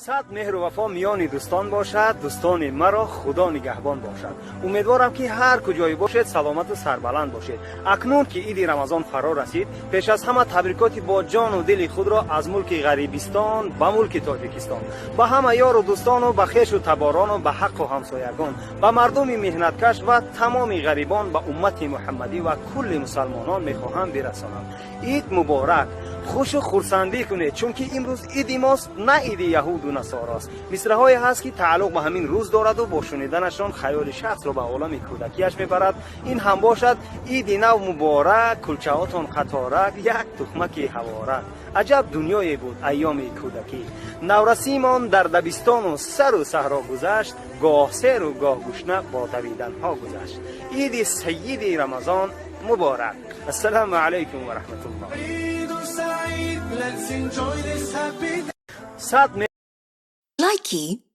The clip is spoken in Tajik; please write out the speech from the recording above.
Сад меҳру вафо миёни дӯстон бошад, дӯстони маро Худо нигаҳбон бошад. Умедворам, ки ҳар куҷое бошед, саломату сарбаланд бошед. Акнун ки иди Рамазон фаро расид, пеш аз ҳама табрикоти бо ҷону дили худро аз мулки ғарибистон ба мулки Тоҷикистон ба ҳама ёру дӯстону ба хешу таборону ба ҳаққу ҳамсоягон, ба мардуми меҳнаткаш ва тамоми ғарибон, ба уммати муҳаммадӣ ва кулли мусалмонон мехоҳам бирасонам: ид муборак! Хушу хурсандӣ кунед, чунки имрӯз иди мост, на иди яҳуду насорост. Мисраҳое ҳаст, ки тааллуқ ба ҳамин рӯз дораду бо шуниданашон хаёли шахсро ба олами кӯдакиаш мебарад. Ин ҳам бошад: иди нав муборак, кулчаотон қаторак, як тухмаки ҳаворак. Аҷаб дунёе буд айёми кӯдакӣ, наврасимон дар дабистону сару саҳро гузашт, гоҳ серу гоҳ гушна бо давиданҳо гузашт. Иди саиди Рамазон муборак! Ассалому алайкум ва раҳматуллоҳ. Let's enjoy this happy Сад Likey.